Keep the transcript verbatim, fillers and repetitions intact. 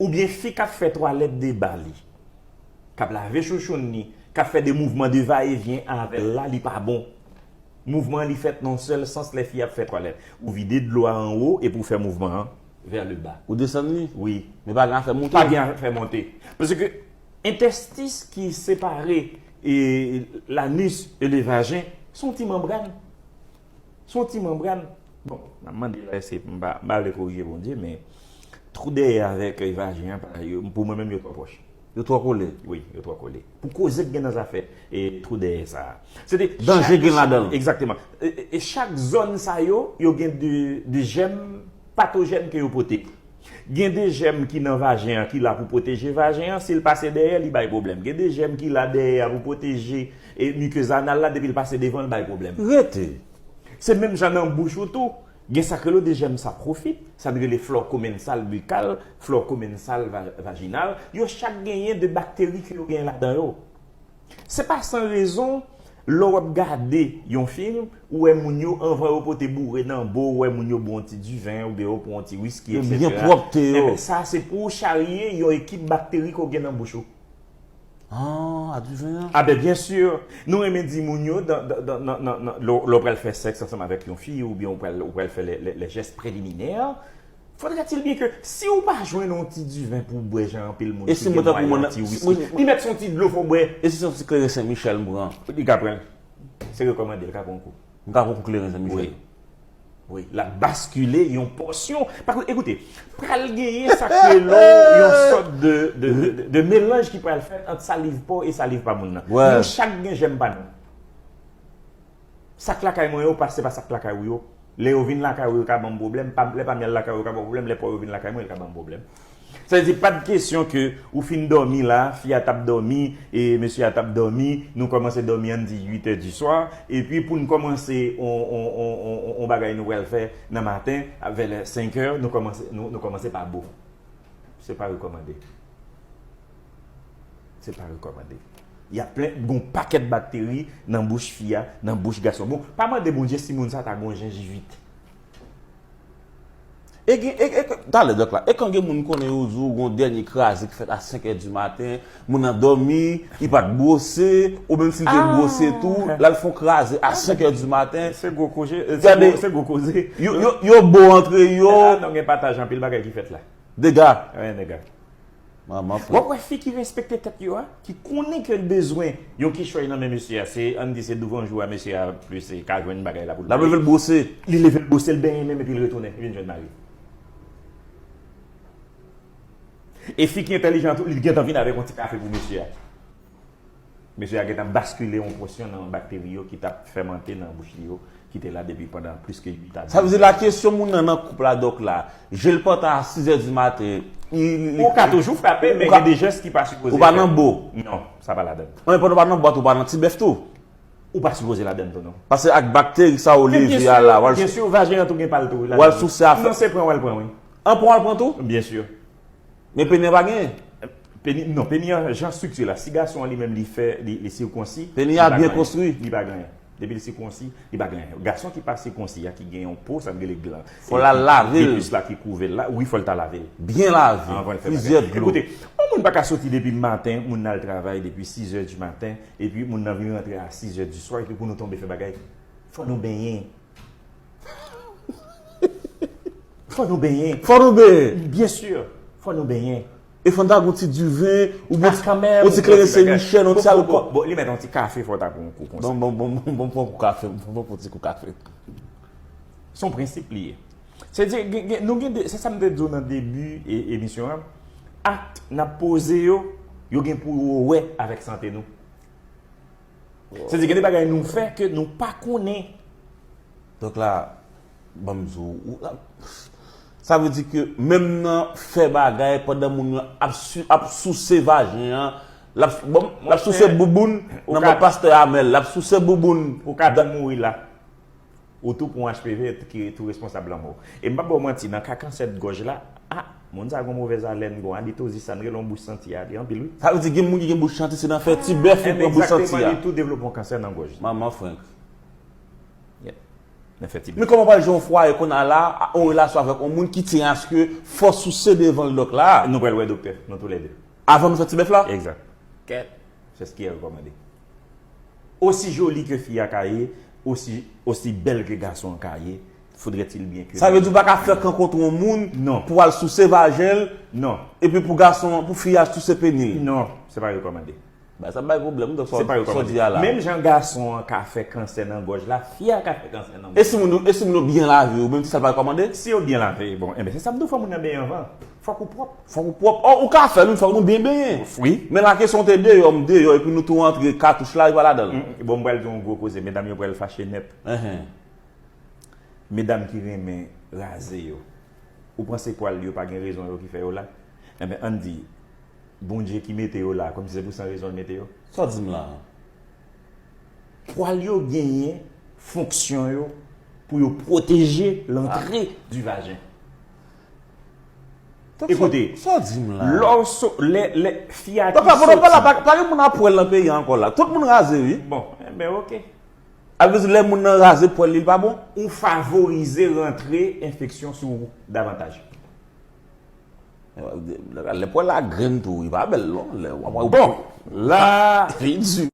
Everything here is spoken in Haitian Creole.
Oubyen fi k ap fè twalèt de ba li, k ap lave chouchoun li, k ap fè de mouvman de va e vyen avè l la, li pa bon. Mouvman an li fèt nan sèl sans lè fi ap fè twalèt. Ou vide dlo a anwo epi w fè mouvman an vers le bas. Ou desann li? Wi. Men pa gen afè monte? Pa gen afè monte. Paske entèstis ki separe e, l'anus e le vajen, se yon ti manbràn. Se yon ti manbràn. Bon, m ap mande la, se, m pa, m pa vle korije Bondye, men twou dèyè avèk, e, vajen an, pa, yo, pou mwen menm, yo twò pwòch. Yo twò kole. Wi, yo twò kole. Pou koze k gen nan zafè, e, twou dèyè sa a. Se te danje gen ladan l. Egzakteman. E, e, e chak zòn sa yo, yo gen de, de jèm patojèn ke yo pote. Gen de jèm ki nan vajen an ki la pou pwoteje vajen an, si l pase dèyè, li bay pwoblèm. Gen de jèm ki la dèyè a pou pwoteje, e, mikez anal la, depi l pase devan, l bay pwoblèm. Rete. Se menm jan nan bouch ou tou. Gen sa k rele de jèm saprofit, sa n rele flò komensal bikal, flò komensal va-, vajinal. Yo chak genyen de bakteri ke yo genyen ladan yo. Se pa san rezon, lè w ap gade yon fim, ou wè moun yo, anvan yo pote boure nan bo, ou wè moun yo bwè yon ti diven, oubyen yo pran yon ti wiski, etsetera. Yo byen pwòpte yo. Enben, sa se pou w charye yon ekip bakteri ke w gen nan bouch ou. Ah, a diven an? A ben, byen si. Nou renmen di moun yo, dan, dan, dan, nan, nan, nan, lè w, lè w pral fè sèks ansanm avèk yon fi, oubyen w pral, w pral fè lè, lè, lè jès preliminè, faudrait-il bien que si w pa jwenn yon ti diven pou w bwè, jan anpil moun ki gen mwayen, yon ti wiski, li mèt se yon ti dlo fò w bwè. E si se yon ti kleren Sen Michèl m pran? Li ka pran l. Se rekòmande, li ka pran yon kou. M ka pran kou kleren Sen Michèl? Wi. Wi, l ap baskile yon pòsyon. Paske, ekoute, pral genyen sa k rele yon sòt de, de, de, de, de melanj ki pral fèt ant saliv pa w e saliv pa moun nan. Nou chak gen jèm pa nou. Sa k lakay mwen yo, pa, se pa sa k lakay ou yo. Lè yo vin lakay ou, yo ka ban m pwoblèm. Pa, lè pa m y al lakay ou, yo ka ban m pwoblèm. Lè pa w yo vin lakay mwen, yo ka ban m pwoblèm. Sa vle di, pa t kesyon ke ou fin dòmi la, fi a t ap dòmi, e mesye a t ap dòmi, nou kòmanse dòmi, ann di uit è di swa, epi pou n kòmanse on, on, on, on, on, on bagay nou pral fè nan maten, vè lè senk è, nou kòmanse, nou, nou kòmanse pa bo. Se pa rekòmande. Se pa rekòmande. Y a plen, gon pakèt bakteri nan bouch fi a, nan bouch gason. Bon, pa mande Bondye si moun sa ta gon jenjivit. E gen, e, e, talè, dòk la, e kan gen moun konnen yo di w gon dènye kraze ki fèt a senk è di maten, moun nan dòmi, li pa t bwose, ou menm si l te bwose tou, l al fè yon kraze a senk è di maten. Se gwo koze, se gwo, se gwo koze. Yo, yo, yo bo antre yo. Ah, non, gen pataj anpil bagay ki fèt la. Dega. Wi, dega. Manman fre. W ap wè fi ki respekte tèt yo a, ki konnen ke l bezwen yon kichòy nan men mesye a, se, ann di se douvan jou a mesye a plis, e, ka jwenn bagay la pou l. L ap leve l bwose. Li leve l bwose, l benyen menm epi l retounen, li vin jwenn mari. E fi ki entèlijan tou, li gentan vin avèk yon ti kafe pou mesye a. Mesye a gentan baskile yon pòsyon nan bakteri yo ki t ap fèmante nan bouch li yo, ki te la depi pandan plis ke uit a diz. Sa vle di la kesyon moun nan nan koup la, dòk la, je l pantan a sis è di maten, li, li, ou ka toujou frape, men gen de jès ki pa sipoze fèt. Ou pa nan bo. Non, sa pa ladan l. An, pandan w pa nan bwat, ou pa nan ti bèf tou. Ou pa sipoze ladan l tou, non. Paske ak bakteri sa yo leve a la, w al, byen si, vajen an tou gen pa l tou, wi, ladan l. W al souse afè. Non, se pran w al pran, wi. An pran w al pran tou? Byen si. Men peni an pa genyen. Peni, non, peni an, jan estrikti la, si gason an li menm li fè, li, li sikonsi, peni a byen konstwi, li pa gen anyen. Depi li sikonsi, li pa gen anyen. Gason ki pa sikonsi a, ki gen yon po, sa n rele glan. Fò l al lave l. Pepis la ki kouvè l la, wi, fò l ta lave l. Byen lave. Anvan l fè bagay. Plizyè dlo. Ekoute, yon moun pa ka soti depi maten, moun nan al travay depi sis è di maten, epi moun nan vin rantre a sis è di swa, epi pou nou tonbe fè bagay, fò nou benyen. Fò nou benyen. Fò nou benyen. Byen si. Fò nou benyen. E fò n ta gon ti diven, ou bon, ah, kanmenm, yon ti kleren Sen Michèl, yon ti alkòl. Bon, bon, bon, li mèt yon ti kafe, fò ta pran yon kou konsa. Bon, bon, bon, bon, bon, pran kou kafe, bon, bon, pran ti kou kafe. Se yon prensip li ye. Se di, gen, gen, nou gen de, se sa m te di w nan debi e, emisyon an. Akt n ap poze yo, yo gen pou yo wè avèk sante nou. Se di gen de bagay nou fè ke nou pa konnen. Donk la, ban m di w, ou, sa vle di ke menm nan fè bagay pandan moun nan ap, ap souse vajen an, l ap, bon, l ap souse bouboun nan men pastè Amèl, l ap souse bouboun. Ou ka vin mouri la. Ou tou pran H P V ki tou responsab lanmò w. E m p ap ba w manti, nan ka kansè gòj la, a, moun sa gon movèz alèn, gon alitozis, sa n rele yon bouch santi a, li anpil wi. Sa vle di gen moun ki gen bouch santi, se nan fè ti bèf li pran bouch santi a. Egzakteman, li tou devlope yon kansè nan gòj li. Manman frenk. Yeah. Nan fè ti Men kòman pral jwenn yon fwaye konn a la, yon relasyon avèk yon moun ki tyen aske fò souse devan l dòk la? Nou pral wè doktè, nou toulède. Avan nou fè ti bèf la? Exact. Kèt. C'est ce qui est recommandé. Aussi jolie que fi a ka ye, aussi, aussi belle que garçon an ka ye, faudrait-il bien que... Sa vle di ou pa ka fèk rankontre yon moun Non. pou al souse vajen l, Non, epi pou gason, pou fi a souse peni l. Non, se pa rekomande. Ba sa bay pwoblèm, donk sa Se pa w di rekomande. a la. Menm jan gason an ka fè kansè nan gòj la, fi a ka fè kansè nan bouch. E si moun, e si moun yo byen lave yo, menm si sa l pa rekòmande? Si yo byen lave, bon, enben se sa m di w, fò moun nan benyen anvan. Fòk ou pwòp. Fòk ou pwòp. Ò, ou ka fè l, wi, fòk nou byen benyen. Wi. Men la kesyon te deyò, m deyò, epi nou tou antre katouch la, li pa ladan l. Mm, Bon, m pral di yon gwo koze, medam yo pral fache nèt. Enhen. Medam ki renmen raze yo. Ou panse pwal yo pa gen rezon yo ki fè yo la? Enben, ann di, Bondye ki mete yo la, kòmsi se pou san rezon l mete yo? Sa w di m la? Pwal yo genyen fonksyon yo pou yo pwoteje lantre du vajen. Ekoute, Sa w di m la? Lè w so, lè, lè fi a ki Papa, papa, papa, soti, pa, pa gen moun ap pwèl nan peyi a ankò la. Tout moun raze, wi. Bon, enben, oke. Sa vle di lè moun nan raze pwèl li, li pa bon? Ou favorize rantre enfeksyon sou ou davantaj. Lè pwèl la grenn tou, li pa bèl non. Lè w ap Bon, la, li di.